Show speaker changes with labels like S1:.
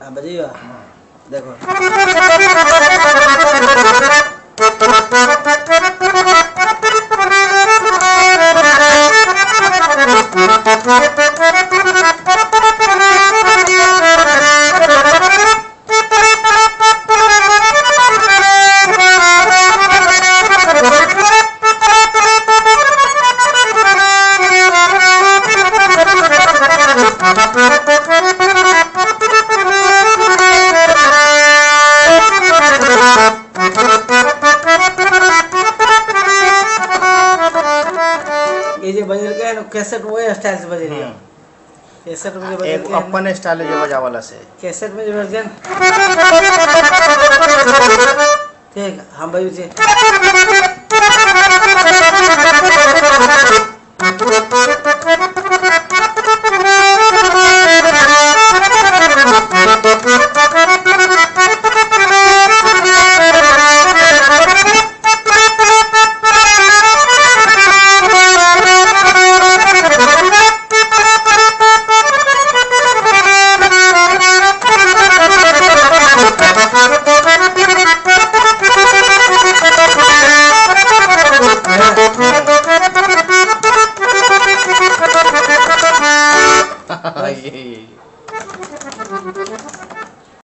S1: हाँ बजाइयो। देखो ये जो बजल के है ना कैसेट वही स्टाइल से बजे रही। कैसेट में जो बजल
S2: एक
S1: के है ना,
S2: अपन स्टाइल है जो बजावला से।
S1: कैसेट में जो बजल ठीक हम बजे।